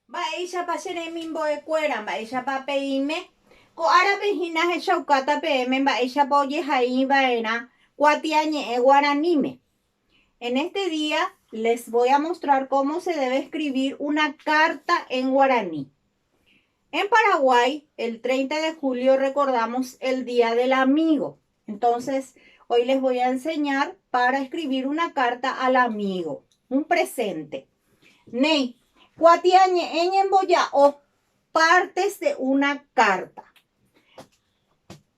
Mba'éichapa che remimbo'ekuéra, mba'éichapa peime? Ko árape hína ahechaukáta peẽme mba'éichapa ojehaiva'erã kuatiañe'ẽ guaraníme. En este día les voy a mostrar cómo se debe escribir una carta en guaraní. En Paraguay, el 30 de julio recordamos el Día del Amigo. Entonces, hoy les voy a enseñar para escribir una carta al amigo, un presente. Néi, kuatiañe'ẽ ñemboja'o, partes de una carta.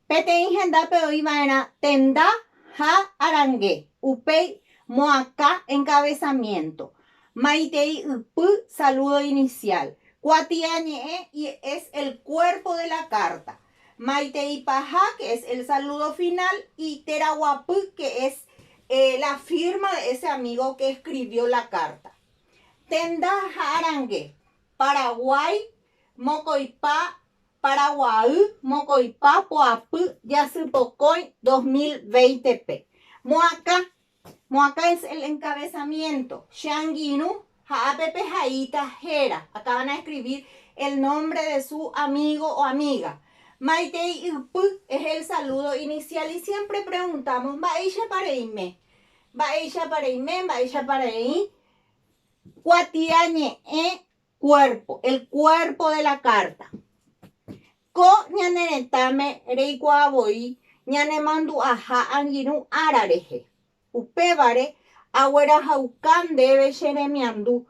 Peteĩ hendápe oĩ va'erã tenda ha arange, upéi moakã encabezamiento, maitei ypy, saludo inicial, kuatiañe'ẽ y es el cuerpo de la carta, maitei paha que es el saludo final y teraguapy que es la firma de ese amigo que escribió la carta. Tenda ha arange, Paraguái, mokõipa Paraguay, mokõipa poapy jasypokõi 2020-pe. Moakã, Moakã es el encabezamiento. Che angirũ ha ápe pehaíta héra. Acá van a escribir el nombre de su amigo o amiga. Maitei ypy es el saludo inicial y siempre preguntamos mba'éichapa reime. Mba'éichapa reime, mba'éichapa reĩ. Kuatiañe'ẽ cuerpo, el cuerpo de la carta. Ko ñane retãme reikuaa voi ñanemandu'aha angirũ ára rehe. Upévare aguerahauka ndéve che remiandu,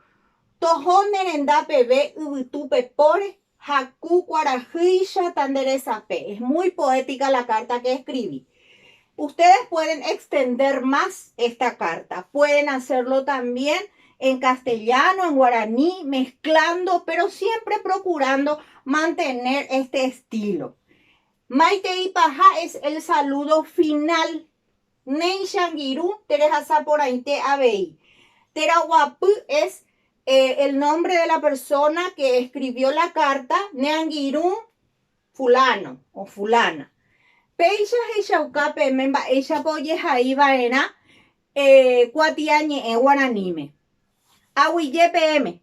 toho ne renda peve yvytu pepóre ha ku kuarahýicha ta nde resape. Es muy poética la carta que escribí. Ustedes pueden extender más esta carta. Pueden hacerlo también en castellano, en guaraní, mezclando, pero siempre procurando mantener este estilo. Maitei paha es el saludo final. Néi che angirũ, terehasa porãite avei. Teraguapy es el nombre de la persona que escribió la carta, ne angirũ fulano o fulana. Péicha hechauka peẽme mba'éichapa ojehai va'erã kuatiañe'ẽ guaraníme. Aguyje peẽme.